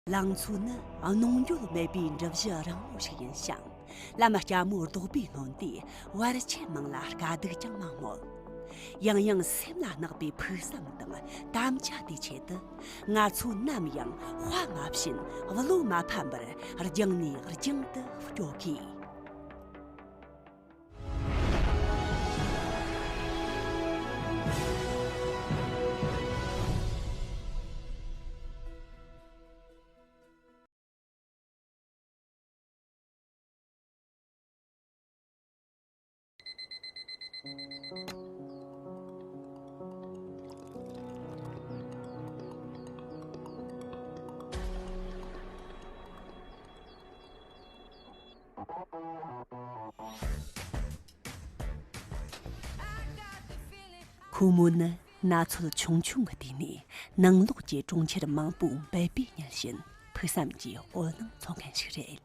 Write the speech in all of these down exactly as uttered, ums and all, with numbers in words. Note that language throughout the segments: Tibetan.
ལང་ཚོ་ནི་གནོང་འགྱོད་མེད་པའི་འགྲུལ་བཞུད་རིང་མོ་ཞིག་ཡིན་ཞིང་། ལམ་སྐྱ་མོའི་རྡོག་པས་ནོན་དུས་བར་ཆད་མང་ལ་དཀའ་སྡུག་ཀྱང་མང་མོད། ཡང་ཡང་སེམས་ལ་བརྣག་པའི་ཕུགས་བསམ་དང་དམ་བཅའ་དེའི་ཆེད་དུ། ང་ཚོ་ནམ་ཡང་དཔའ་མ་ཕྱིན་བློ་མ་ཕམ་པར་རྒྱང་ནས་རྒྱང་དུ་སྐྱོད་དགོས། ཁོ་མོ་ནི་ན་ཚོད་ཆུང་ཆུང་གི་དུས་ནས་ནང་ལོགས་ཀྱི་གྲོང་ཁྱེར་མང་པོ་འབད་པས་ཉུལ་བཞིན་ཕུགས་བསམ་གྱི་འོད་སྣང་འཚོལ་མཁན་ཞིག་རེད།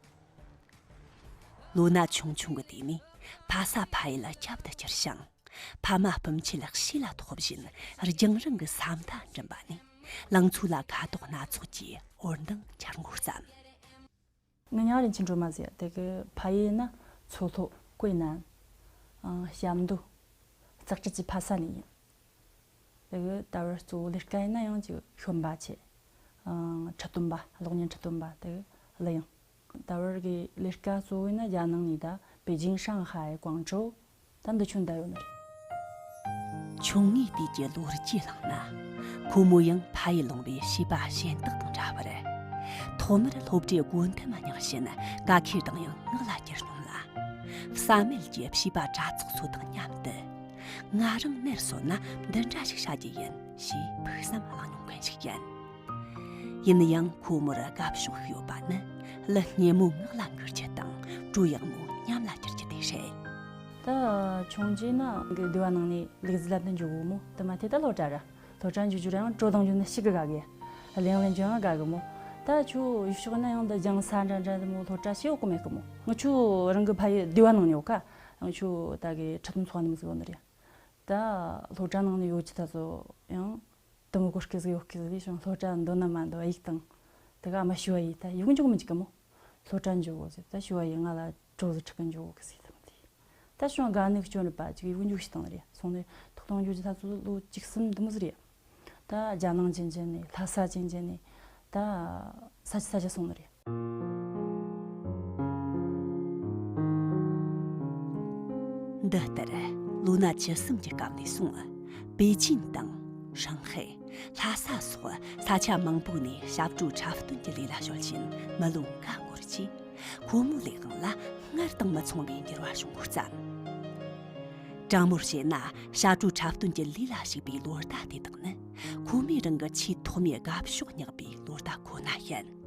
ལོ་ན་ཆུང་ཆུང་གི་དུས་ནས་ཕ་ས་ཕ་ཡུལ་ཁྱབ་ཏུ་གྱུར་ཞིང་། ཕ་མ་སྤུན་མཆེད་ལ་ཤེས་ལ་ཐོགས་བཞིན་རྒྱང་རིང་གི་ས་མཐའ་འགྲིམ་པ་ནས་ལང་ཚོ་ལ་ཁ་དོག་སྣ་ཚོགས་ཀྱི་འོད་མདངས་འཆར་འགོ་བརྩམས། ངི་ཉང་རིན་ཆེན་སྒྲོལ་མ་ཟེར་དེ་གི་ཕ་ཡུལ་ན་མཚོ་ལྷོ་ཀོས་ནན་ཨང་ཞབས་མདོ་ཙག་ཁྲི་ཅི་ཕ་ས་ནས་ཡིན། དེ་གི་ད་བར་གཙོ་བོ་ལས་ཀ་ཡིན་ན་ཡང་ཅིག་ཤོམ་པ་ཆེ་ཨང་ཁྲི་སྟོན་པ་གློག་བརྙན་ཁྲི་སྟོན་པ་དེ་གི་ལི་ཡང་། ད་བར་གི་ལས་ཀ་གཙོ་བོ་ཡིན་ན་རྒྱ་ནང་ནས་ད་པེ་ཅིང་ཧྲང་ཧའེ་ཀོང་ཀྲོའུ་ད་འདི་ཆུ་འདའ་ཡོད་ནི་རེད། ཆུང་ངུའི་དུས་ཀྱི་ལོ་རྒྱུས་བླངས་ན། ཁོ་མོ་ཡང་ཕ་ཡུལ་ལུང་པའི་བྱིས་པ་གཞན་དག་དང་འདྲ་བར། ཐོག་མར་སློབ་གྲྭའི་སྒོ་ཐེམ་མ་མྱངས་བཞིན་དཀའ་ཁེལ་དང་ཡང་ངག་ལ་གྱེར་མྱོང་ལ། བསམ་མེད་ཀྱི་བྱིས་པ་གྲྭ་ཚོགས་ཚོ་དང་མཉམ་དུ། ང་རང་ནར་སོན་ན་འདི་འདྲ་ཞིག་བྱ་རྒྱུ་ཡིན་ཞེས་ཕུགས་བསམ་བླངས་མྱོང་མཁན་ཞིག་ཡིན། ཡིན་ན་ཡང་ཁོ་མོར་དགའ་ཕྱོགས་ཤིག་ཡོད་པ་ནི་ལི་སྙེ་མོ་ངག་ལ་འགུར་རྒྱུ་དང་བྲོ་ཡག་མོ་ཉམས་ལ་བསྒྱུར་རྒྱུ་དེ་རེད། ད་ཆུང་རྗེས་ན་གི་སྡེ་བ་ནང་ནས་ལུག་རྫི་ལ་འདི་འཇོག་གོ་མོ་དུ་མ་དེ་ད་སློབ་གྲྭ་ར་སློབ་གྲྭ་འཇུག་རྒྱུ་ར་ཡང་བྲོ་དང་འཇུག་ནི་ཞིག་གི་དགའ་གི་གླེང་གླེང་རྒྱུ་ཡང་དགའ་གི་མོ། ད་ཁྱོད་ཡུལ་ཕྱོགས་ན་ཡང་འདི་རྒྱང་ས་འདྲ་འདྲ་འདི་མོ་སློབ་གྲྭ་ཞིག་ཡོད་གི་མེད་གི་མོ། ང་ཁྱོད་རང་གི་ཕ་ཡུལ་སྡེ་བ་ནང་ནས་ཡོད་ཀ་ང་ཁྱོད་ད་གི་ཁྲི་སྟོན་ཚོགས་ནི་མི་ཟིག་ཡོད་ནི་རེད། ད་སློབ་གྲྭ་ནང་ནས་ཡོད་ཀྱི་ད་ཚོ་ཡང་། དུ་མོ་གོ་སྐད་ཟིག་ཡོད་སྐད་ཟིག་ལས་བྱུང་སློབ་གྲྭ་འདོན་ན་མ་འདོན་ཡིག་དང་། དེ་ག་ཨ་མ་ཞུ་བ་ཡིས་ད་ཡིག་འཇོག་མི་འཇིག་གི་མོ། སློབ་གྲྭ་འཇོག་གོ་ཟེར་ད་ཞུ་བ་ཡིས་ང་ལ་གྲོ་ཟིག་ཁྲིད་གི་འཇོག་གོ་གི་ཟིག་དང་དེ། ད་བྱུང་དགའ་ནི་གི་སྐྱོན་རེད་པ་ཅིག་ཡིག་འཇོག་ཞིག་བཏང་རེད་སོང་ནས་ཐོག་དང་འཇོག་ཅི་ད་ཚོ་ལོ་བཅུ་གསུམ་དུ་མོ་ཟིག་རེད། ད་རྒྱ་ནང་ཅན་ཅན་ནས་ལྷ་ས་ཅན་ཅན་ནས་ད་ས་ཆ་ས་ཆ་སོང་ནི་རེད། འདི་ལྟར་ལོ་ན་བཅུ་གསུམ་གྱི་སྐབས་ནས་བཟུང་པེ་ཅིན་དང་ཧྲང་ཧའེ། ལྷ་ས་སོགས་ས་ཆ་མང་པོ་ནས་ཞབས་བྲོ་འཁྲབ་སྟོན་གྱི་ལས་ལ་གཞོལ་བཞིན་མི་ལོ་འགའ་འགོར་རྗེས་ཁོ་མོའི་ལས་དབང་ལ་སྔར་དང་མི་མཚུངས་པའི་འགྱུར་བ་བྱུང་འགོ་བརྩམས། དྲང་མོར་བཤད་ན་ཞབས་བྲོ་འཁྲབ་སྟོན་གྱི་ལས་ལ་ཞུགས་པའི་ལོ་ཟླ་དེ་དག་ནི་ཁོ་མོས་རང་གི་ཆེས་ཐོག་མའི་དགའ་ཕྱོགས་བསྙེགས་པའི་ལོ་ཟླ་ཁོ་ན་ཡིན།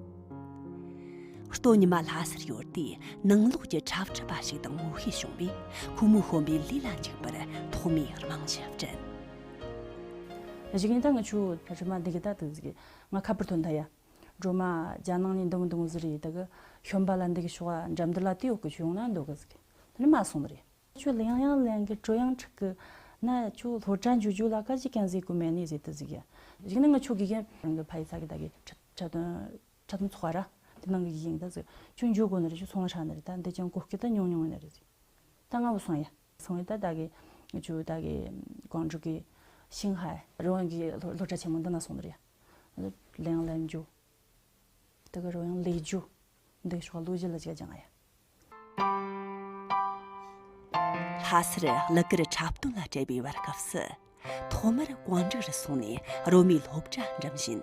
སྟོད་ཉི་མ་ལྷ་སར་ཡོད་དུས་ནང་ལོགས་ཀྱི་འཁྲབ་ཁྲིད་པ་ཞིག་དང་ངོ་ཤེས་བྱུང་བས་ཁོ་མོས་ཤོམ་པའི་ལས་ལ་འཇུག་པར་ཐོག་མའི་རྨང་གཞི་བསྐྲུན། གཞུག་ནས་ད་ང་ཆོ་རི་མ་འདི་གི་ད་དུ་ཟིག་ང་ཁ་པར་ཐོན་ཐ་ཡ། སྒྲོལ་མ་རྒྱ་ནང་ནས་འདི་མོ་འདི་མོ་ཟིག་རེད་ད་གི་ཤོམ་པ་ལ་འདི་གི་ཤོག་འགྲམ་འདི་ལ་དུས་ཡོད་གི་ཆོ་ཡོང་ན་འདོད་གི་ཟིག་དེ་ནི་མ་སོང་ནི་རེད། ཁྱོད་ལེན་ཡང་ལེན་གི་སྤྲོ་ཡང་འཁྲིག་གི། ན་ཁྱོད་སློབ་གྲྭ་འཇུག་རྒྱུ་ལ་ཀ་ཅི་ཀན་ཟིག་གོ་མེད་ནི་ཟེར་དུ་ཟིག་ཡ། གཞུག་ནས་ང་ཆོ་དགེ་རྒན་རང་གི་ཕ་ཡི་ཚ་གི་ད་གི་འཁྲབ་འཁྲབ་སྟོན་འཁྲབ་སྟོན་ཚོགས་ར་དེ་ནང་གི་དགེ་རྒན་ད་ཟིག་ཁྱོད་འཇུག་དགོ་ནི་རེད་ཁྱོད་ཚོང་ཧྲ་ནི་རེད་ད་འདི་ཅང་གོ་སྐད་ད་ཉུང་ཉུང་ནི་རེད་ཟིག་ད་ང་བུ་སོང་ཡ། སོང་ཡ་ད་ད་གི་ང་ཆོ་ད་གི་ཀོང་ཀྲུག་གི་ཤིང་ཧའེ་རི་ཝང་གི་སློབ་སློབ་གྲྭ་ཆེན་མོ་འདི་ན་སོང་ནི་རེད་ཡ། ལེན་ལེན་འཇུག་དེ་གི་རོ་ཡང་ལས་རྒྱུ། འདི་ཤོག་ལོ་བཞི་ལ་ཅིག་སྦྱང་ཡ། ལྷ་སར་གླུ་གར་འཁྲབ་སྟོན་ལ་བྲེལ་བའི་བར་སྐབས་སུ། ཐོག་མར་ཀོང་ཀྲིག་རུ་སོང་ནས་རོ་མའི་སློབ་གྲྭ་འགྲིམ་བཞིན།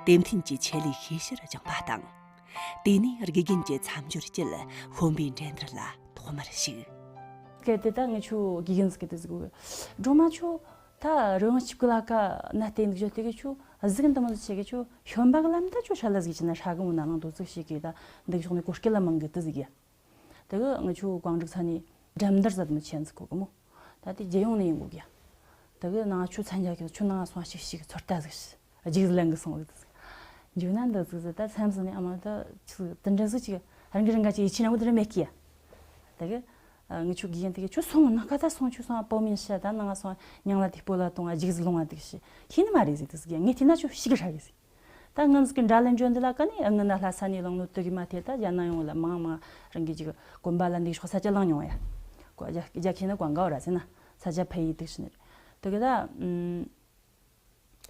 དེ་མཐུན་གྱི་ཆེད་ལས་ཤེས་བྱར་སྦྱངས་པ་དང་། དེ་ནས་དགེ་རྒན་གྱི་མཚམས་སྦྱོར་བརྒྱུད་ཤོམ་པའི་འགྲན་བསྡུར་ལ་ཐོག་མར་ཞུགས། གལ་ཏེ་ད་ངི་ཆོ་དགེ་རྒན་ཟིག་གི་དེ་ཟིག་གོ་སྒྲོལ་མ་ཆོ། ད་རོལ་དབྱངས་ཆིབས་ཀི་ལ་ཀ་ན་བལྟས་འདུག་ཅོ་དེ་གི་ཆུ་གཟིག་འདི་མོ་ཟིག་ཆེ་གི་ཆུ་ཤོམ་པ་གི་ལམ་ད་ཆུ་ཧྲ་ལ་ཟིག་ཆེ་ན་ཧྲ་གི་མོ་ན་ནང་དུ་ཙིག་ཤེས་གི་ད་འདི་གི་ཕྱོགས་ནས་གོ་སྐད་ལ་མང་གི་དི་ཟིག་ཡ། དེ་གི་ང་ཆུ་ཀོང་ཀྲིག་ཚ་ནི་འགྲམ་འདར་ཟ་དུ་མོ་ཆེན་ཟིག་གོ་གི་མོ། ད་དེ་རྒྱལ་ཡོངས་ནས་ཡིན་གོ་གི་ཡ། དེ་གི་ནང་ཆུ་ཚན་རྒྱ་གི་ཆུ་ནང་སོང་ཞིག་ཞིག་ཚོད་ལྟ་ཟིག་ཞིག་རྗེས་ལན་གི་སོང་གི་དི་ཟིག་འཇུག་ན་འདི་ཟིག་ཟིག་ད་མཚམས་ཟིག་ནས་ཨ་མ་ད་ཆུ་དི་འདྲ་ཟིག་ཅིག་རང་གི་རང་ག་ཅིག་ཡིད་ཆེས་ན་བུ་དི་འདྲ་མེད་གི་ཡ། དེ་གི། ངི་ཆུ་གི་ཡན་དེ་གི་ཆུ་སོང་ན་ཁ་ད་སོང་ཆུ་སོང་ཨ་པོ་མིན་ཤ་ད་ནང་ང་སོང་ཉང་ལ་དེ་སྤོ་ལ་གཏོང་ཨ་ཇིག་ཟི་ལོང་ཨ་དེ་གི་ཤི་ཤི་ནི་མ་རེད་ཟིག་དེ་ཟིག་ཡ་ངས་དེ་ན་ཆུ་ཤི་གི་ཧྲ་གི་ཟིག་ ད་ངན་ཟིག་གི་འདྲ་ལན་འཇོན་འདི་ལ་ཀ་ནི་ཨ་ངན་ན་ལྷ་ས་ནས་ལང་ནོ་དུ་གི་མ་ཐེ་ད་རྒྱ་ནང་ཡོང་ལ་མང་མང་རང་གི་ཅིག་དགོན་པ་ལ་འདི་ཤོག་ས་ཆ་ལང་མྱོང་ཡ། ཀོ་རྒྱ་རྒྱ་ཁྱེད་ནི་ཀོང་གའོ་ར་ཟེར་ན་ས་ཆ་ཕ་ཡི་དུ་ཤི་ནི་རེད། དུ་གི་ད་ཨམ།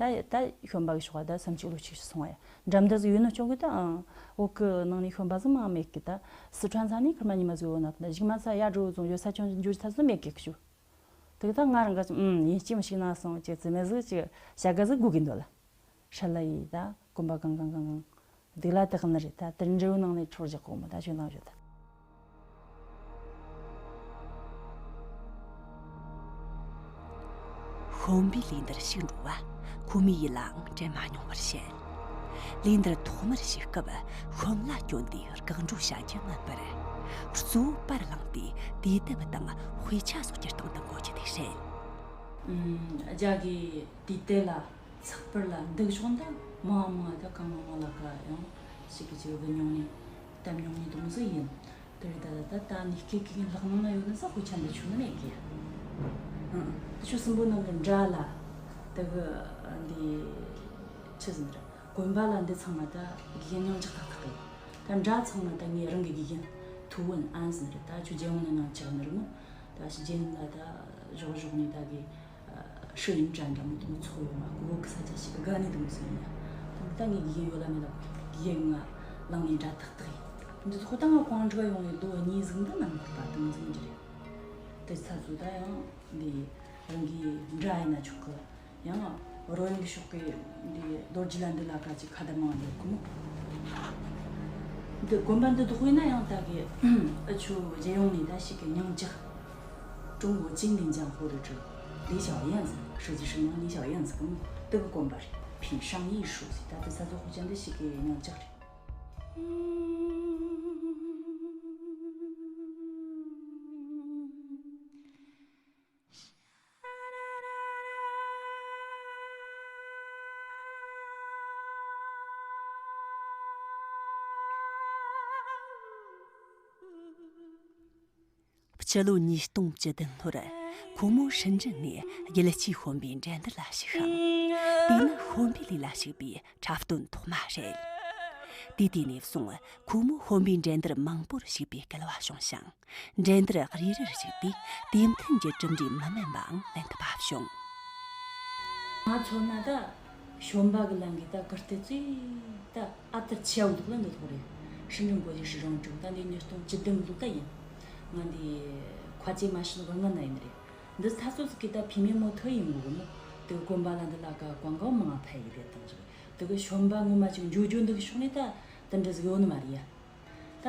ད་ད་ཤོན་པ་གི་ཤོག་ད་སུམ་ཅིག་ལོ་ཅིག་སོང་བ་ཡ། འགྲམ་ད་ཟིག་ཡོད་ནོ་ཅོག་གི་ད་ཨང་། བོད་གི་ནང་ནས་ཤོན་པ་ཟིག་མང་མེད་གི་ད། སི་ཁྲོན་ས་ནས་ཁར་མ་ཉི་མ་ཟིག་ཡོད་ན་ད་གཞིག་མ་ས་ཡ་འགྲོ་བཟུང་ཡོད་ས་ཆུང་འཇུ་ཐ་ཟིག་མེད་གི་ཤུ། དེ་གི་ད་ང་རང་ག་ཅིག་ཨུམ་ཡིན་གཅིག་མི་ཤིག་ན་སོང་ཅིག་ཙི་མེ་ཟིག་ཅིག་བྱ་དགའ་ཟིག་དགོས་གི་འདོད་ལ། ཧྲ་ལ་ཡི་ད་གོམ་པ་གང་གང་གང་གང་། སྡིག་ལ་དག་ནི་རེད་ད་དེར་འབྲས་བུ་ནང་ནས་འཕྲོར་རྒྱག་གོ་མོ་ད་ཞོན་ལང་ཞོ་ད། ཤོམ་པའི་ལས་འདིར་ཞུགས་འགྲོ་བ་ཁོ་མོའི་ཡིད་ལའང་དྲན་མ་མྱོང་བར་བཤད། ལས་འདིར་ཐོག་མར་ཞུགས་སྐབས་ཤོམ་ལ་སྐྱོན་དེ་བཀག་འགྲོ་བྱ་རྒྱུ་མིན་པར། གཙོ་བོ་པར་བླངས་ཏེ་དུས་དེབ་དང་དཔེ་ཆ་སོགས་ཀྱི་སྟེང་དུ་འགོད་རྒྱུ་དེ་བཤད། ཨུམ། རྒྱ་གི་དུས་དེབ་ལ་ཚགས་པར་ལ་འདུག་ཤོག་འདི་མང་མང་ད་གང་མང་མང་ལ་ཀ་ཡང་ཞིག་གི་ཅིག་བུད་མྱོང་ནས་བཏབ་མྱོང་ནས་དུང་ཟིག་ཡིན། དེ་རེད་ད་ད་ད་ནི་སྐད་ཀྱི་ལག་ནང་ན་ཡོད་ན་ས་དཔེ་ཆ་འདི་ཆུ་ནི་མེད་གི། ཨང་། དེ་ཆུ་གསུམ་པོ་ནང་གི་འདྲ་ལ་དེ་གི་འདི་ཆི་ཟིན་རེད། གོན་པ་ལ་འདི་ཚང་མ་ད་དགེ་རྒན་མྱང་ཆག་ཐག་ཐག་རེད། ད་འདྲ་ཚང་མ་ད་ངས་རང་གི་དགེ་རྒན་ཐུ་བོ་ཨན་ཟིན་རེད། ད་ཆུ་རྒྱལ་ཡོངས་ན་མྱང་ཆག་ནི་རེད་མོ། ད་ཕྱི་རྒྱལ་ཡོངས་ལ་ད་ཞོག་ཞོག་ནས་ད་གི་ཧྲི་ཡིན་དྲན་དྲན་མོ་དུ་མོ་ཚོགས་ཡོང་ང་ཀོ་ཀི་ས་ཆ་ཞིག་གི་དགའ་ནི་དུ་མོ་ཟིན་ཡ། ད་ད་ངས་དགེ་རྒན་ཡོད་ལ་མེད་ལ་དགེ་རྒན་ང་ལང་ནས་འདྲ་ཐག་ཐག་ཡིན། འདི་ཚོ་ད་ང་ཀོང་སྒྲིག་ཡོང་ནས་ལོ་གཉིས་ཟིན་ད་ནམ་ཐག་པ་དུ་མོ་ཟིན་གྱི་རེད། དེ་ཚ་ཚོ་ད་ཡང་འདི་རང་གི་འདྲ་ཡིན་ན་ཆོག་གི། ཡང་རོལ་དབྱངས་ཀྱི་ཕྱོགས་ཀྱི་འདི་རྡོ་རྗེ་ལ་འདི་ལ་ཀ་ཅིག་ཁ་བརྡ་མང་འདུག་གི་མོ། འདི་དགོན་པ་འདི་དུ་དཔེར་ན་ཡང་ད་གི་ཨ་ཆུ་རྒྱལ་ཡོངས་ནས་ད་ཞིག་གི་མྱང་ཅག 中国金陵江湖的这李小燕子，设计师娘李小燕子跟这个 གོན་པ་རེད། 品上一书 ཟེར་ད་དེ་ས་ཚོ་ཧུ་ཅན་འདི་ཞིག་གི་མྱང་ཅག་རེད། སྤྱི་ལོ་ཉིས་སྟོང་བཅུ་བདུན་ལོར་ཁོ་མོ་ཧྲིན་ཀྲིན་ནས་རྒྱལ་སྤྱིའི་ཤོམ་པའི་འགྲན་བསྡུར་ལ་ཞུགས་ཤིང་། དེ་ནི་ཤོམ་པའི་ལས་ལ་ཞུགས་པའི་འཁྲབ་སྟོན་ཐོག་མ་རེད། དུས་དེ་ནས་བཟུང་ཁོ་མོ་ཤོམ་པའི་འགྲན་བསྡུར་མང་པོར་ཞུགས་པའི་སྐལ་བ་བྱུང་ཞིང་། འགྲན་བསྡུར་རེ་རེར་ཞུགས་ཏེ་དུས་མཐུན་གྱི་གྲུབ་འབྲས་མི་དམན་པའང་ལེན་ཐུབ་པ་བྱུང་། ང་མཚོན་ན་ད་ཤོམ་པ་གི་ལམ་གི་ད་གར་སྟེགས་ཚོས་ད་ཨ་ཏར་ཆེའུ་འདུག་ལ་འདི་ཐོག་རེད། ཧྲིན་ཀྲིན་གོ་ལི་ཧྲི་རང་ཀྲུང་ད་འདི་ཉིས་སྟོང་བཅུ་བདུན་ལོ་ད་ཡིན། ང་འདི་ཁ་ཆེ་མ་ཤི་ནོ་གི་ང་ན་ཡིན་རེད། འདི་ཐ་སོ་ཚིག་གི་ད་ཕི་མེ་མོ་ཐོ་ཡིན་ངོ་གི་མོ། དེ་གོན་པ་ལ་འདི་ལ་ཀ་ཀོང་གའོ་མང་ང་ཕ་ཡི་རེད་དང་ཅིག་དེ་གི་ཤོམ་པ་ངོ་མ་ཅིག་འཇུ་འཇུ་འདི་གི་ཕྱོགས་ནས་ད་དེ་འདྲ་ཟིག་ཡོད་ནི་མ་རེད་ཡ། ད་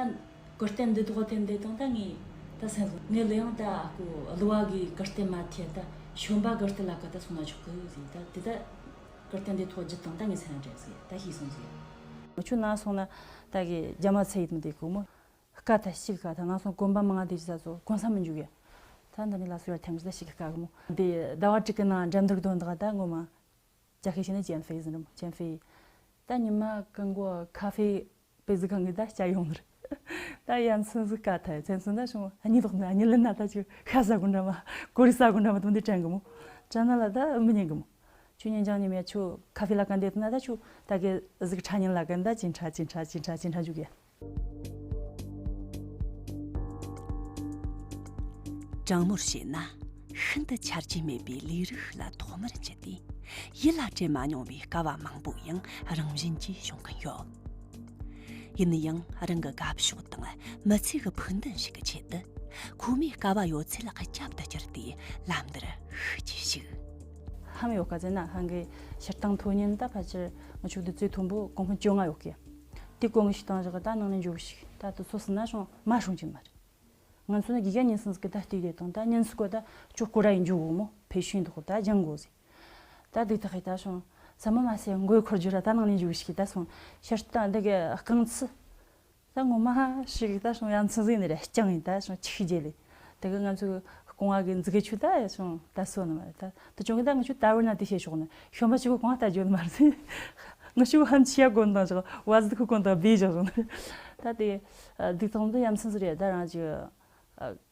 གར་སྟེགས་འདི་ཐོག་དེ་འདི་དང་ད་ངས་ད་སེམས་སོང་ངས་ལོ་ཡང་ད་ཨ་ཁུ་གླུ་བ་གི་གར་སྟེགས་མ་ཐེ་ད་ཤོམ་པ་གར་སྟེགས་ལ་ཀ་ད་སོང་ན་ཆོག་གི་ཟིག་ད་དེ་ད་གར་སྟེགས་འདི་ཐོག་བརྒྱུད་དང་ད་ངས་སེམས་འདྲེན་ཟིག་ད་ཤེས་སོང་ཟིག་ང་ཆུ་ན་སོང་ན་ད་གི་རྒྱ་མ་ཚེ་ཡིད་མི་བདེ་གི་མོ། སྐད་ཐ་ཞིག་ག་ད་ན་སོང་གོན་པ་མང་ང་དེ་ཅི་ད་ཚོ་གོན་ས་མི་འཇུག་གི། ད་འདི་ནི་ལ་སུ་ཡར་ཐེམ་ཅི་ད་ཞིག་ག་གི་མོ། འདི་ཟླ་བ་དྲུག་གི་ནང་འགྲན་བསྡུར་དོན་དག་ད་ངོ་མ། ཅ་ཁེ་ཤེ་ནི་ཅན་ཧྥེ་ཟིན་རམ་ཅན་ཧྥེ། ད་ཉི་མ་གང་གོ་ཁ་ཧྥེ་པེ་ཟི་གང་གི་ད་སྐྱ་ཡོང་ནར། ད་ཡ་མཚན་ཟིག་ག་ཐ་མཚན་ཟིག་ད་ཤོང་ཨ་ནི་དོག་ནི་ཨ་ནི་ལི་ན་ད་ཅིག་ཤ་ཟ་གོ་འདྲ་མ་ཀོ་རི་ཟ་གོ་འདྲ་མ་དུ་འདི་དྲན་གི་མོ། ཅ་ན་ལ་ད་མི་ཉན་གི་མོ། ཆུ་ཉན་ཅང་ཉི་མ་ཆུ་ཁ་ཧྥེ་ལ་གན་དེ་ན་ད་ཆུ་ད་གི་ཟིག་ཁྲ་ཉན་ལ་གན་ད་ཅིན་ཁྲ་ཅིན་ཁྲ་ཅིན་ཁྲ་ཅིན་ཁྲ་འཇུག་གི། དྲང་མོར་བཤད་ན་ཤིན་ཏུ་ཆ་རྒྱུས་མེད་པའི་ལས་རིགས་ལ་ཐོག་མར་འཇུས་ཏེ་ཡིད་ལ་དྲན་མ་མྱོང་བའི་དཀའ་བ་མང་པོ་ཡང་རང་བཞིན་གྱིས་བྱུང་གིན་ཡོད། ཡིན་ན་ཡང་རང་གི་དགའ་ཕྱོགས་དང་མི་ཚེ་གི་ཕུགས་འདུན་ཞིག་གི་ཆེད་དུ་ཁོ་མོས་དཀའ་བ་ཡོད་ཚད་ལ་རྒྱབ་ཏུ་བསྐྱུར་ཏེ་ལམ་འདིར་ཤུགས་ཀྱིས་ཞུགས། ཧམ་ཡོད་ཀ་ཟེར་ན་ཧང་གི་ཕྱིར་བཏང་མཐོ་ཉན་ད་ཕལ་ཆེར་ང་ཆོ་འདི་ཚོའི་མཐོན་པོ་གོང་འཕེལ་བཅོ་ལྔ་ཡོད་ཀི། དེ་གོང་གི་ཕྱིར་བཏང་བཞག་ད་ནང་ནས་འཇུག་ཞིག་ད་དུ་ཚོ་སྲིད་ན་ཤོང་མ་ཤོང་གི་མ་རེད། ང་ཚོ་ནི་དགེ་རྒན་ཉིན་སྲིན་ཟིག་གི་ད་ལྟོས་དེ་དང་ད་ཉིན་སྲིན་གོ་ད་ཅོ་ཀོ་ར་ཡིན་འཇུག་གོ་མོ་ཕེ་ཤུན་འདུག་ད་ལྗང་གོ་ཟིག་ད་དེ་ད་ཧི་ད་ཤོང་ས་མ་མ་སེ་མགོའི་འཁོར་རྒྱུ་ར་ད་ནང་ནས་འཇུག་ཞིག་ད་སོང་ཕྱིར་བཏང་འདི་གི་རྐང་ཚི། ད་ངོ་མ་ཧ་ཞིག་ད་སོང་ཡ་མཚན་ཟིན་ནི་རེད་རྐྱང་ཡིན་ད་སོང་ཆིག་ཤི་རྗེས་ལས། དེ་གི་ང་ཚོའི་རྐང་བ་གི་མཛུ་གུ་ཆུ་ད་ཡ་སོང་ད་སོ་ནི་མ་རེད་ད། དེ་ཅུང་གི་ད་ང་ཆུ་ད་བར་ན་དེ་བྱེད་ཆོག་ནི་ཤོམ་པ་ཆུ་གི་རྐང་བ་ད་འཇོན་མ་རེད། ང་ཆུ་ཧམ་ཆི་ཡ་གོན་དང་ཆོག་བ་ཟི་ཁུ་གོན་དང་བེ་ཆོག་ནི། ད་དེ་སྡིག་ཐང་དུ་ཡ་མཚན་ཟིན་རེད་ད་རང་ཅི།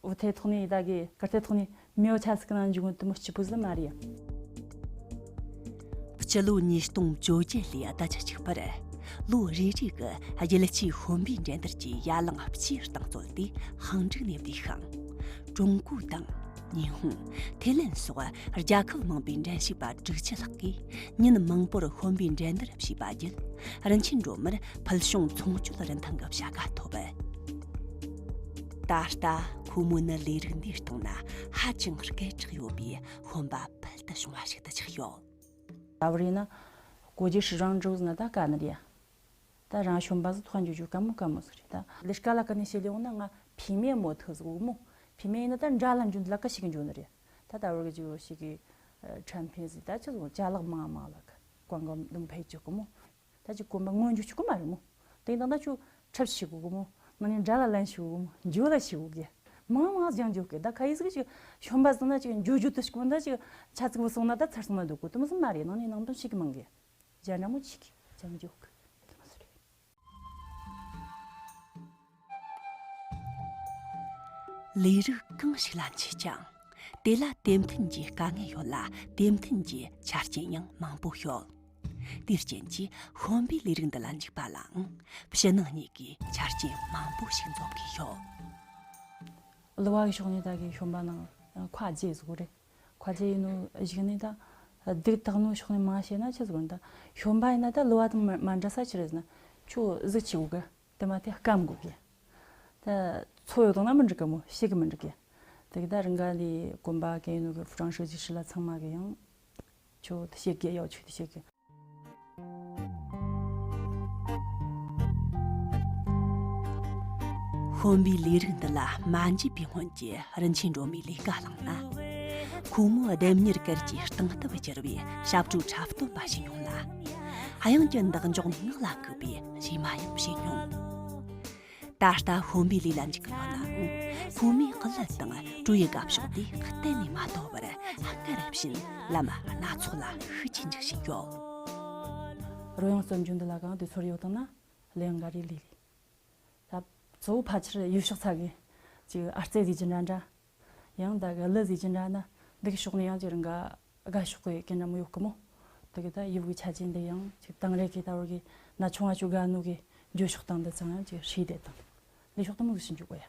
འུ་ཐེ་ཐོག་ནི་ད་གི་ཀར་ཐེ་ཐོག་ནི་མེའོ་ཆ་སི་ཀི་ན་འཇུག་དུ་མོ་སྐྱིད་པོ་ཟི་མ་རེད། སྤྱི་ལོ་ཉིས་སྟོང་བཅོ་བརྒྱད་ལོའི་ཟླ་བཅུ་གཅིག་པར། ལོ་རེ་རེ་གི་རྒྱལ་སྤྱིའི་ཤོམ་པའི་འགྲན་བསྡུར་གྱི་ཡ་གླིང་སྤྱིའི་རྟིང་རྩོད་དེ་ཧང་ཀྲུག་ནས་བསྡུས་ཤིང་། ཀྲུང་གོ་དང་། ཉི་ཧོང་། ཐེ་ལན་སོགས་རྒྱལ་ཁབ་མང་པོའི་འགྲན་ཞུགས་པ་དྲུག་ཅུ་ལྷག་གིས་ཉིན་མང་པོར་ཤོམ་པའི་འགྲན་བསྡུར་བྱས་པ་བརྒྱུད། རིན་ཆེན་སྒྲོལ་མར་ཕུལ་བྱུང་ཚོང་སྤྱོད་རིན་ཐང་གི་བྱ་དགའ་ཐོབ། ད་ལྟ་ཁོ་མོ་ནི་ལས་རིགས་འདིའི་སྟེང་ན་ཧ་ཅང་སྐད་གྲགས་ཡོད་པའི་ཤོམ་པ་ཕུལ་དུ་བྱུང་བ་ཞིག་ཏུ་ཆགས་ཡོད། ད་བར་ཡིན་ན་国际时装周ཟེར་ན་ད་དཀའ་ནི་རེད་ཡ། ད་རང་ཤོམ་པ་ཟིག་ཐོག་འཇུག་རྒྱུ་དཀའ་མོ་དཀའ་མོ་ཟིག་རེད་ད། ལས་ཀ་ལ་ཀ་ནས་བཤད་ལེ་འོང་ན་ང་བུད་མེད་མོ་ཐུག་ཟིག་འོག་མོ། བུད་མེད་ཡིན་ན་ད་འདྲ་ལ་འཇུ་འདི་ལ་ཀ་ཞིག་གི་འཇུ་ནི་རེད། ད་ད་བར་གི་ཇུ་ཞིག་གི་ཁྲམ་ཕན་ཟིག་ད་ཆི་ཟིག་ཅ་ལག་མང་མང་ལ་ཀ་ཀོང་གོ་དུང་ཕེ་ཅུ་གི་མོ། ད་ཅིག་གོམ་པ་སྔོན་འཇུག་ཆུག་གི་མ་རེད་མོ། དེ་དང་ད་ཆུ་ཁྲབ་ཞིག་གོ་གི་མོ། ནང་ནས་འདྲ་ལ་ལན་ཞིག་གོ་གི་མོ། འཇུ་ལ་ཞིག་གོ་གི། མང་མང་ཟིག་འཇུ་གི། ད་ཁ་ཡིག་ཟིག་ཅིག་ཤོམ་པ་ཟིག་ན་ཅིག་འཇུ་འཇུ་དུ་ཞིག་གོ་ད་ཅིག་ཆ་ཚིག་བུ་སོང་ན་ད་ཚར་སོང་ན་འདུག་གོ་དུ་མི་ཟིག་མ་རེད། ནང་ནས་ནང་དོན་ཞིག་གི་མང་གི། ཇ་འདྲ་མོ་ཆིག་གི་ཅང་འཇུ་གི། དུ་མི་ཟིག་རེད། ལས་རིགས་གང་ཞིག་ལ་མཆིས་ཀྱང་། དེ་ལ་དེ་མཐུན་གྱི་དཀའ་ངལ་ཡོད་ལ། དེ་མཐུན་གྱི་ཆ་རྐྱེན་ཡང་མང་པོ་ཡོད། དེའི་རྐྱེན་གྱིས་ཤོམ་པའི་ལས་རིགས་འདི་ལ་འཇུག་པ་ལའང་ཕྱི་ནང་གཉིས་ཀྱི་ཆ་རྐྱེན་མང་པོ་ཞིག་འཛོམས་དགོས་ཡོད། གླུ་བ་གི་ཕྱོགས་ནས་ད་གི་ཤོམ་པ་ནང་ཁ་རྗེ་ཟིག་རེད། ཁ་རྗེ་ཡིན་ནོ་གཞུག་ནས་ད་སྡུག་དག་ནོ་ཕྱོགས་ནས་མ་བཤད་ན་ཆི་ཟིག་རེད། ད་ཤོམ་པ་ཡིན་ན་ད་གླུ་བ་དང་མ་མ་འདྲ་ས་ཆི་རེད་ཟེར་ན་ཁྱོད་གཟུགས་ཆེ་བོ་གི། དེ་མ་དེ་སྐམ་དགོས་གི། ད་ཚོ་ཡོད་དང་ན་མི་འགྲིག་གི་མོ། ཤེས་གི་མི་འགྲིག་གི། དེ་གི་ད་རི་འགའ་ལི་གོམ་པ་གན་ཡིན་ནོ་གི་ཧྥུ་ཀྲང་ཧྲི་ཇི་ཧྲི་ལ་ཚང་མ་གི་ཡང་ཁྱོད་ཤེས་གི་ཡོད་ཆུ་དེ་ཤེས་གི། ཤོམ་པའི་ལས་རིགས་འདི་ལ་མ་འཇུས་པའི་སྔོན་གྱི་རིན་ཆེན་སྒྲོལ་མའི་ལས་ཀ་བླངས་ན། ཁོ་མོ་ལྡེམ་མྱུར་གར་གྱི་སྟེང་སྟབས་བསྒྱུར་བའི་ཞབས་བྲོ་འཁྲབ་སྟོན་པ་བྱེད་མྱོང་ལ། དབྱངས་ཀྱི་འདེགས་འཇོག་ངག་ལ་འགུག་པའི་གཞས་མ་ཡང་བྱེད་མྱོང་། ད་ལྟ་ཤོམ་པའི་ལས་ལ་འཇུག་གི་ཡོད་ནའང་། ཁོ་མོའི་གླུ་དང་བྲོ་ཡི་དགའ་ཕྱོགས་དེ་གཏན་ནས་མ་དོར་བར་སྔར་བཞིན་ལམ་སྣ་ཚོགས་ལ་ཤུགས་ཀྱིས་འཇུག་བཞིན་ཡོད། རོལ་དབྱངས་རྩོམ་རྒྱུ་འདི་ལ་གང་དུས་ཚོད་ཡོད་དང་ན་ལེའུ་འགའ་རེ་ལས་ལས། ད་གཙོ་བོ་ཕལ་ཆེར་ཡུལ་ཕྱོགས་ཚ་གི་ཅིག་ཨར་རྩེ་ཟིག་ཅི་འདྲ་འདྲ། ཡང་ད་གི་གླུ་ཟིག་ཅི་འདྲ་ན་འདི་གི་ཕྱོགས་ནས་ཡང་ཅི་རང་ག་དགའ་ཕྱོགས་གི་གན་འདྲ་མོ་ཡོད་གི་མོ། དེ་གི་ད་ཡུལ་གི་ཆ་ཅན་འདི་ཡང་ཅིག་དང་རེ་གི་ད་བར་གི་ན་ཆུང་བ་ཆུ་དགའ་ནོ་གི་འགྱོད་ཕྱོགས་དང་འདི་ཚང་ཡང་ཅིག་ཧྲི་དེ་དང་ལས་ཕྱོགས་དུ་མོ་གི་ཕྱིན་འཇུག་གོ་ཡ།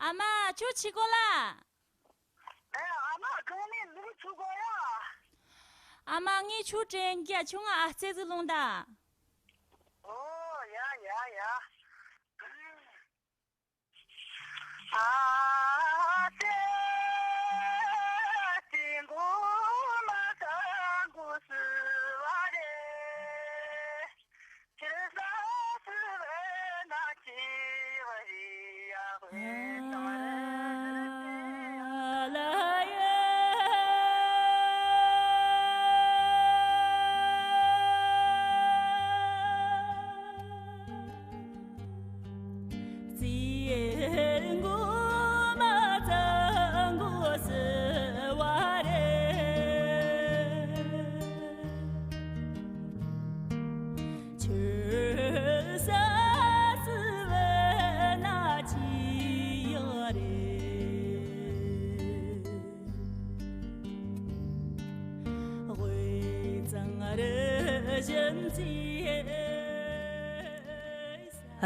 ཨ་མ། ཁྱོད་ཆི་གོ་ལ། ཨ་མ། གང་ནས་ལུག་ཆུ་གོ་ཡ། ཨ་མ། ངས་ཁྱོད་དྲན་རྒྱ་ཁྱོད་ང་ཨ་རྩེ་ཟིག་ལོང་ད། ཨོ་ཡ་ཡ་ཡ།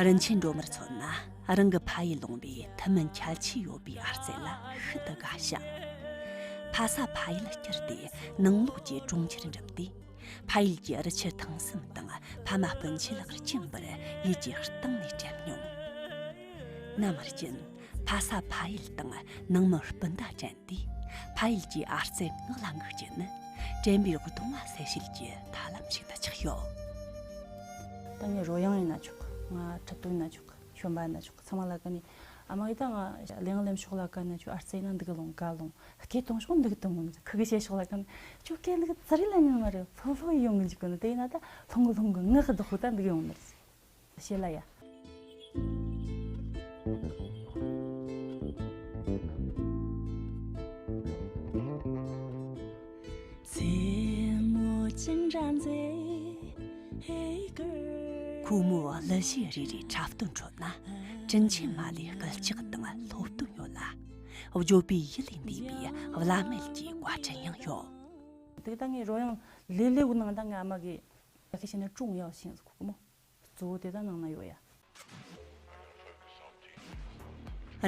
རིན་ཆེན་སྒྲོལ་མར་མཚོན་ན། རང་གི་ཕ་ཡུལ་ལུང་པའི་ཐུན་མིན་ཁྱད་ཆོས་ཡོད་པའི་ཨར་རྩེ་ལ་ཤིན་ཏུ་དགའ་ཞིང་། ཕ་ས་ཕ་ཡུལ་བསྐྱུར་ཏེ་ནང་ལོགས་ཀྱི་གྲོང་ཁྱེར་འགྲིམས་ཏེ། ཕ་ཡུལ་གྱི་རི་ཆུ་ཐང་གསུམ་དང་ཕ་མ་སྤུན་མཆེད་ལ་སྦྱིན་པར་ཡིད་ཀྱི་གཏིང་ནས་དྲན་མྱོང་། ནམ་རྒྱུན་ཕ་ས་ཕ་ཡུལ་དང་ནང་མི་སྤུན་ཟླ་དྲན་དུས། ཕ་ཡུལ་གྱི་ཨར་རྩེ་ངག་ལ་འགུག་རྒྱུ་ནི་དྲན་པའི་གདུང་བ་སེལ་བྱེད་ཀྱི་ཐབས་ལམ་ཞིག་ཏུ་ཆགས་ཡོད། ད་ངས་རོལ་དབྱངས་ཡིན་ན་ཆོག་གི། ང་འཁྲབ་སྟོན་ཡིན་ན་ཆོག་གི། ཤོམ་པ་ཡིན་ན་ཆོག་གི། ཚང་མ་ལ་ཀ་ནས་ཨ་མ་ཡིས་ད་ང་གླེང་གླེང་ཕྱོགས་ལ་ཀ་ན་ཁྱོད་ཨར་རྩེ་ན་འདི་ག་ལོང་ག་ལོང་། སྐད་གཏོང་ཕྱོགས་འདི་ག་གཏོང་ངོ་། ཁུ་གི་བཤད་ཕྱོགས་ལ་ཀ་ན་ཁྱོད་སྐད་འདི་ག་ཙི་རི་ལ་ཉན་མ་རེད། ལྷོད་ལྷོད་ཡོང་གི་འཇུག་གི་ནི། དེ་ཡིན་ན་ད་ལྷུང་གི་ལྷུང་གི་ངག་གི་བདག་པོ་ད་འདི་ག་ཡོང་ནི་རེད། བཤད་ལ་ཡ། ཁོ་མོའི་གླུ་གཞས་རེ་རེའི་འཁྲབ་སྟོན་ཁྲོད་ན། དྲིན་ཆེན་མ་ལོའི་སྐུལ་ལྕག་དང་སློབ་སྟོན་ཡོད་ལ། བརྗོད་པའི་ཡུལ་ལས་འདས་པའི་བླ་མེད་ཀྱི་བཀའ་དྲིན་ཡང་ཡོད། དེ་ད་ངའི་རོལ་དབྱངས་ལེ་ལེ་བོ་ནང་ད་ང་མ་གི་ཡ་གི་བྱས་ན་ཀྲུང་ཡའོ་ཞིང་ཟེར་གོ་གི་མོ། གཙོ་བོ་དེ་ད་ནང་ན་ཡོད་ཡ།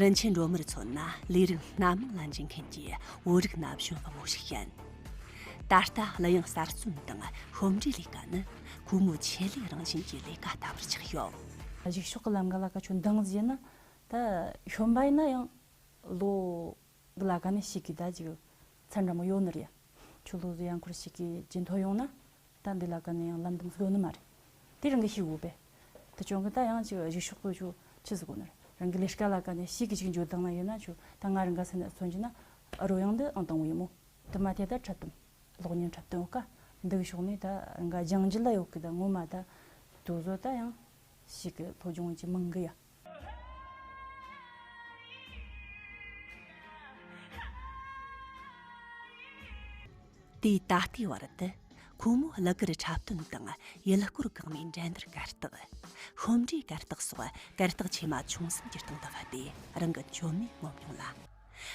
རིན་ཆེན་སྒྲོལ་མར་མཚོན་ན་ལས་རིགས་སྣ་མང་ལ་འཇུག་མཁན་གྱི་བོད་རིགས་ན་གཞོན་དཔའ་མོ་ཞིག་ཡིན། ད་ལྟ་གླུ་དབྱངས་གསར་རྩོམ་དང་ཤོམ་འབྲིའི་ལས་ཀ་ནི་ཁོ་མོའི་ཆེད་ལས་རང་བཞིན་གྱི་ལས་ཀ་ལྟ་བུར་ཆགས་ཡོད། གཞུག་ཕྱོགས་ཀྱི་ལམ་ཁ་ལ་ཁ་ཆུ་འདང་ཟེར་ན། ད་ཤོམ་པ་ཡིན་ན་ཡང་ལོ་འདི་ལ་ཁ་ནས་ཤིག་གི་ད་ཅིག་ཚད་འདྲ་མོ་ཡོད་ནི་རེད། ཁྱོད་ལོ་ཟེར་ཡང་འཁོར་ཤིག་གི་ཇེ་མཐོ་ཡོང་ན། ད་འདི་ལ་ཁ་ནས་ཡང་ལམ་དུམ་ཡོད་ནི་མ་རེད། དེ་རང་གི་ཤིག་འོ་པས། དེ་ཅུང་གི་ད་ཡང་ཅིག་གཞུག་ཕྱོགས་ཀྱི་ཆུ་ཆི་ཟིག་གོ་ནི་རེད། རང་གི་ལས་ཀ་ལ་ཁ་ནས་ཤིག་གི་ཅིག་འཇོག་དང་ན་ཡིན་ན་ཆུ་ད་ང་རང་ག་ས་ནས་མཚོན་གྱི་ན་རོལ་དབྱངས་འདི་ཨང་དང་བོ་ཡིན་མོ། དེ་མ་དེ་ད་འཁྲབ་སྟོན། གློག་བརྙན་འཁྲབ་སྟོན་ཀ། འདི་གི་ཕྱོགས་ནས་ད་རང་ག་སྦྱང་རྒྱུ་ལ་ཡོད་གི་ད་ངོ་མ་ད་དུ་བཟོ་ད་ཡང་ཤིག་གི་སློབ་སྦྱོང་གི་མང་གི་ཡ། དེའི་ད་ལྟའི་བར་དུ་ཁོ་མོའི་གླུ་གར་འཁྲབ་སྟོན་དང་ཡུལ་སྐོར་གང་མའི་འགྲན་བསྡུར་གར་སྟེགས། ཤོམ་འབྲིའི་གར་སྟེགས་སོགས་གར་སྟེགས་ཆེ་མ་ཆུང་གསུམ་གྱི་སྟེང་དུ་བུད་དེ་རང་གི་མཆོད་མེ་སྔོག་མྱོང་ལ།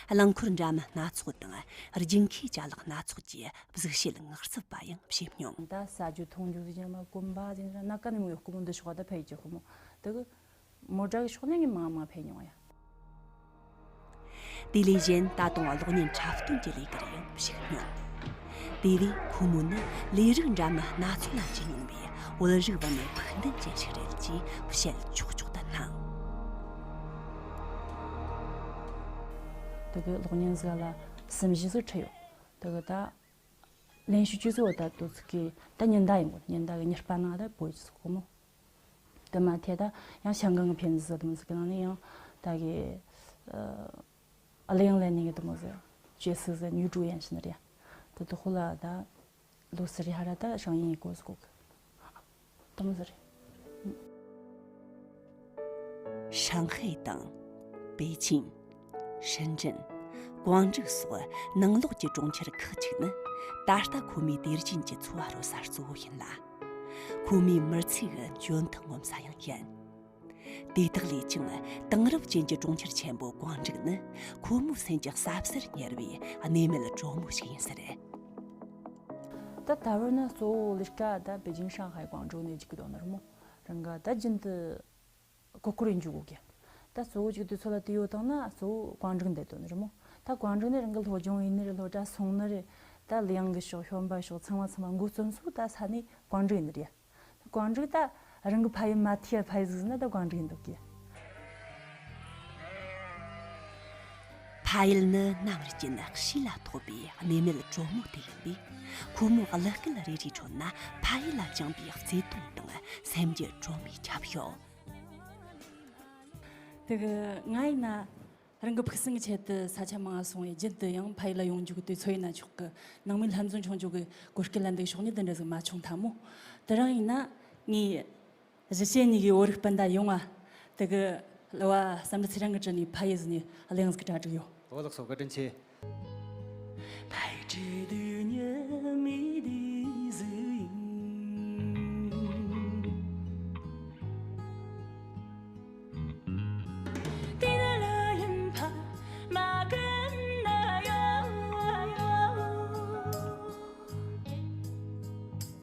རླངས་འཁོར་འདྲ་མིན་སྣ་ཚོགས་དང་རྒྱུན་ཁའི་ཅ་ལག་སྣ་ཚོགས་ཀྱི་གཟུགས་བྱད་ངག་རྩུབ་པ་ཡང་བྱེད་མྱོང་། ད་ཟ་རྒྱུ་འཐུང་རྒྱུ་ཟེར་ན་མ་གོམ་པ་ཟེར་ན་ན་ཀ་ནས་མོ་ཡོད་ཀི་མོ་འདི་ཤོག་ད་ཕ་ཡི་ཅི་ཁོ་མོ་དེ་གི་མོ་ཌ་གི་ཕྱོགས་ནས་ངས་མང་མང་ཕེབས་མྱོང་ཡ། དེ་ལས་གཞན་ད་དུང་གློག་བརྙན་འཁྲབ་སྟོན་གྱི་ལས་ཀར་ཡང་ཞུགས་མྱོང་། དེ་བས་ཁོ་མོ་ནི་ལས་རིགས་འདྲ་མིན་སྣ་ཚོགས་ལ་བྱེད་མྱོང་བའི་བོད་རིགས་བུད་མེད་ཕུགས་འདུན་ཅན་ཞིག་རེད་ཅེས་བཤད་ཆོག་ཆོག་ཏུ་སྣང་། དེ་གི་གློག་བརྙན་ཟིག་ལ་གསུམ་བཞི་ཟིག་ཁྲིད་ཡོད། དེ་གི་ད་ལེན་ཞུ་ཅུ་ཟིག་འོ་ད་དུ་ཚིག་གི་ད་ཉིན་ཟླ་ཡིན་གོ། ཉིན་ཟླ་གི་ཉི་པ་ནང་ད་བོད་ཀྱི་ཚིག་གོ་མོ། དེ་མ་ཐད་ད་ཡང་ཞང་ཀང་གི་ཕན་ཟི་དུ་མོ་ཟི་གི་ནང་ནས་ཡང་ད་གི་ཨ་གླུ་དབྱངས་ལེན་ནི་གི་དུ་མོ་ཟི་ཅེ་སི་ཟི་ཉུ་ཀྲུ་ཡན་ཤི་ནི་རེད། དུ་དུ་ཧུ་ལ་ད་ལོ་སི་རི་ཧ་ར་ད་ཧྲང་ཡིན་གོ་ཟི་གོ་གི་དུ་མོ་ཟི་རེད། ཧྲང་ཧའེ་དང་པེ་ཅིང་། ཧྲིན་ཀྲིན། ཀོང་ཀྲིག་སོགས་ནང་ལོགས་ཀྱི་གྲོང་ཁྱེར་ཁག་ཅིག་ནི་ད་ལྟ་ཁོ་མོའི་དུས་རྒྱུན་གྱི་འཚོ་བ་རོལ་ས་གཙོ་བོ་ཡིན་ལ། ཁོ་མོའི་མི་ཚེ་གི་འཇོན་ཐང་ངོམ་ས་ཡང་ཡིན། དེ་དག་ལས་ཀྱང་དེང་རབས་ཅན་གྱི་གྲོང་ཁྱེར་ཆེན་པོ་ཀོང་ཀྲིག་ནི་ཁོ་མོའི་སེམས་ཀྱི་ཟབ་སར་ཉར་བའི་གནས་མལ་དྲོན་མོ་ཞིག་ཡིན་ས་རེད། ད་ད་བར་ན་གཙོ་བོ་ལས་ཀ་ད་པེ་ཅིང་ཧྲང་ཧའེ་ཀོང་ཀྲོའུ་ནས་བརྒྱུད་ཀྱི་འདུག་ནི་རེད་མོ། རང་ག་ད་རྒྱུན་དུ་གོ་སྐོར་ཡིན་རྒྱུ་གོ་གི། ད་གཙོ་བོ་གཅིག་དུས་ཚོད་ལ་དུས་ཡོད་དང་ན་གཙོ་བོ་ཀོང་ཀྲིག་འདེད་དོ་ནི་རེད་མོ། ད་ཀོང་ཀྲིག་ནས་རང་གི་སློབ་སྦྱོང་ཡིན་ནི་རེད། སློབ་གྲྭ་སོང་ནི་རེད། ད་གླུ་དབྱངས་གི་ཕྱོགས་ཤོམ་པ་ཕྱོགས་ཚང་མ་ཚང་མ་འགོ་རྩོམ་ས་ད་ས་ནས་ཀོང་ཀྲིག་ཡིན་ནི་རེད། ཀོང་ཀྲིག་ད་རང་གི་ཕ་ཡུལ་མ་ཐུག་ཡ་ཕ་ཡུལ་ཟིག་ན་ད་ཀོང་ཀྲིག་ཡིན་འདུག་གི། ཕ་ཡུལ་ནི་ནམ་རྒྱུན་གཤིས་ལ་ཐོགས་པའི་གནས་མལ་དྲོན་མོ་དེ་ཡིན་པས། ཁོ་མོའི་གླུ་སྐད་རེ་རེའི་ཁྲོད་ན་ཕ་ཡུལ་ལ་བཅངས་པའི་བརྩེ་དུང་དང་སེམས་ཀྱི་དྲོན་མོས་ཁྱབ་ཡོད། དེ་གི་ང་ཡིན་ན་རང་གི་ཕུགས་བསམ་གྱི་ཆེད་དུ་ས་ཆ་མང་ང་སོང་བས་རྒྱུན་དུ་ཡང་ཕ་ཡུལ་ལ་ཡོང་རྒྱུ་གི་དུས་ཚོད་ཡིན་ན་ཆོག་གི། ནང་མི་ལྷན་འཛོམས་བྱུང་རྒྱུ་གི་གོ་སྐལ་ལ་འདུག་ཕྱོགས་ནས་དེ་འདྲ་ཟིག་མ་བྱུང་ཐལ་མོ། དེ་རིང་ཡིན་ན་ངས་གཞིས་བྱེས་གཉིས་ཀྱི་བོད་རིགས་སྤུན་ཟླ་ཡོངས་ལ་དེ་གི་གླུ་བ་བསམ་འགྲུབ་ཚེ་རིང་གི་དྲུང་ནས་ཕ་ཡུལ་ཟིག་ནས་གླུ་དབྱངས་ཟིག་གྲ་སྒྲིག་ཡོད། ཨོ་ལགས་སོ་བཀའ་དྲིན་ཆེ།